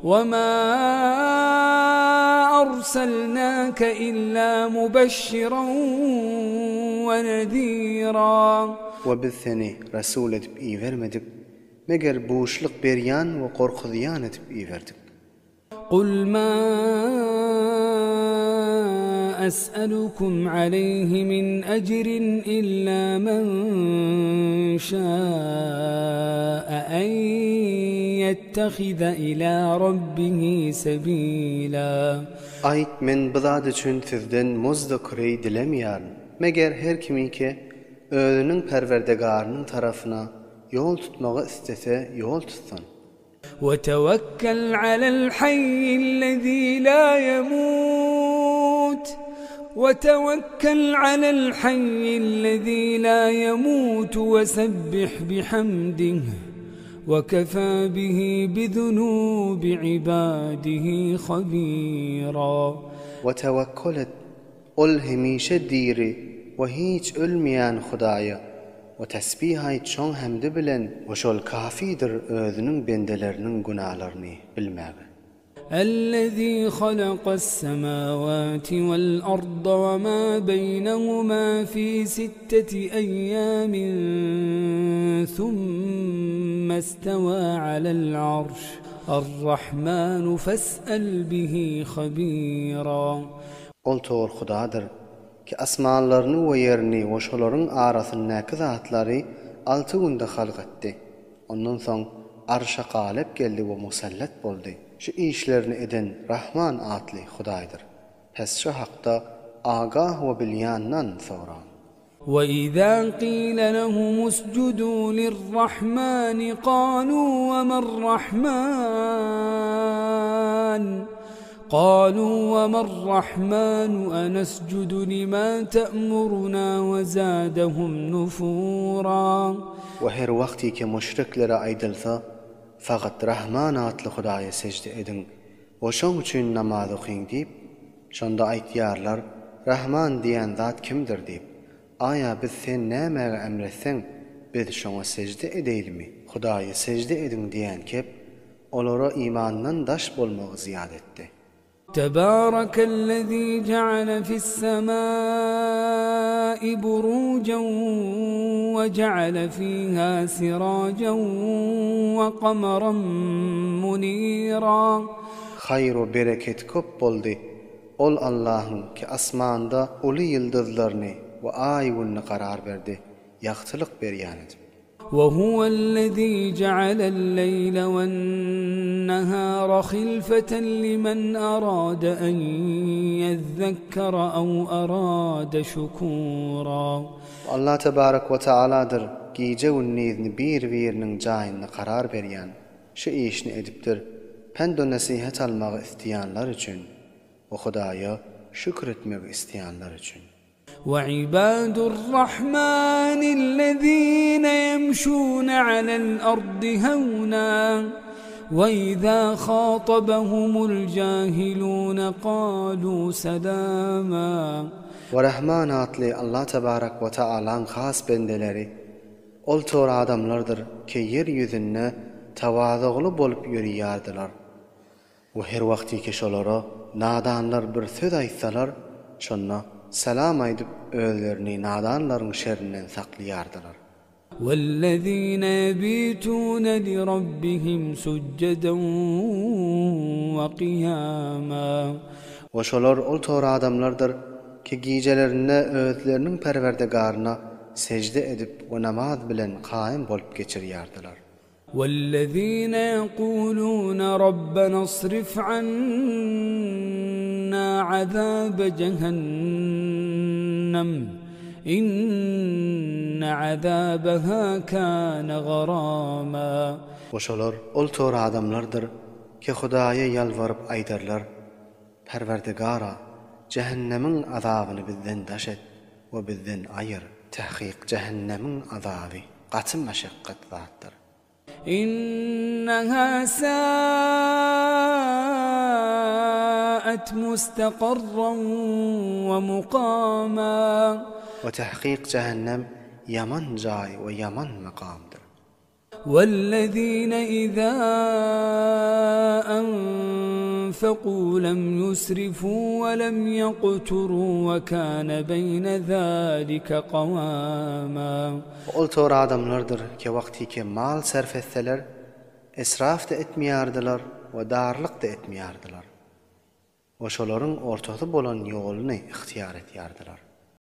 Wema arsalnake illa mubeşşiran we nezira. We biz seni Resul edip ibermedik, meger buşluk berýän we gorkuzýan edip iberdik. Kul ma es'elukum aleyhi min ecrin illa men şâ'e en yettehize ilâ rabbihi sebîlâ. Aýt, Men bu zat üçin sizden muzd-u kireý dilemeýärin. Meger her kimiki özüniň Perwerdigarynyň tarapyna ýol tutmagy islese ýol tutsun. Wetewekel alel haýýillezî lâ yemût Wetewekel alel haýýillezî lâ yemût wesebbih bihamdih Wekefâ bihi bizunûbi ibâdihi habîrâ. We tewekkul et, Ol hemişe diri we hiç ölmeýän Hudaýa we tesbih aýt şoň hemdi bilen we şol kafidir özüniň bendeleriniň günalaryny bilmäge. Ellezî halakas-semâwâti wel-arda we mâ beýnehumâ fî sitteti eýýâmin thummestewâ alel-arş. Ar-Rahmanu fes'el bihi habîrâ. Ol Tor Hudadyr, ki asmanlaryny we ýerini we şolaryň arasyndaky zatlary alty günde halk etdi. Ondan soň Arşa galyp geldi we musallat boldy. Şu işlerini eden Rahman atly Hudaýdyr. Pes şu hakda agah we bilýändan soraň. وَإِذَا قِيلَ لَهُمُ اسْجُدُوا لِلرَّحْمَنِ قَالُوا وَمَا الرَّحْمَنُ قَالُوا وَمَا الرَّحْمَنُ أَنَسْجُدُ لِمَا تَأْمُرُنَا وَزَادَهُمْ نُفُورًا. We her wagtyky müşriklere aýdylsa, Fakat Rahman atly Hudaýa sežde ediň we şoň üçin namaz okyň diýip, Şonda aýtýarlar, Rahman diýen zat kimdir diýip. Aýa biz sen nämäge emretseň, biz şoňa sežde edeýlimi? Hudaýa sežde ediň diýen kep, olara imandan daş bolmagy zyýat etdi. Tebarekellezî je'ale fis-semâi burûcen we je'ale fîhâ sirâcen we kameren munîrâ. Haýyr we bereket köp boldy. Ol Allahyň ki asmanda uly ýyldyzlaryny we aý-gününi karar berdi, ýagtylyk berýän edip. We huwellezî je'alel-leýle wen-nehâre hilfeten limen arâde en ýezzekkere ew arâde şukûrâ. Allah tebarek we tealadyr gije-gündizini bir-biriniň jaýynda karar berýän. Şu işini edipdir, pend-u nesihat almagy isleýänler üçin we Hudaýa şükür etmegi isleýänler üçin. We'ibadurrahmanillezine ýemşune alel-ardy hewna, we'izâ hatabahumul jahilune kalû selâmâ. We Rahman atly Allah tebarek we tealaň has bendeleri Ol tor adamlardyr ki ýer ýüzünde tawazugly bolup ýörýärdiler. We her wagtyki şolara nadanlar bir söz aýtsalar, şonda salam aýdyp özlerini nadanlaryň şerinden saklaýardylar. Wellezine ýebitune lirabbihim sujjeden we kyýama. We şolar ol tor adamlardyr ki gijelerinde özleriniň Perwerdigaryna sežde edip we namaz bilen kaýym bolup geçirýärdiler. Wellezine ýekulune Rabbena srif anna azabe jehennem inne azabeha kane garama. We şolar ol tor adamlardyr ki Hudaýa ýalbaryp aýdarlar, Perwerdigara, jähennemiň azabyny bizden daş et we bizden aýyr. Takyk jähennemiň azaby gaty maşakgat zatdyr. Inneha sa'at mustakarran we mukama. We takyk jähennem ýaman jaý we ýaman makamdyr. Wellezine izâ enfekû. أنفقوا لم يسرفوا ولم يقتروا وكان بين ذلك قواما. Ol tor adamlardyr ki wagtyky mal sarf etseler, israf-da etmeýärdiler we darlyk-da etmeýärdiler. We şolaryň ortasy bolan ýoluny ygtyýar etýärdiler.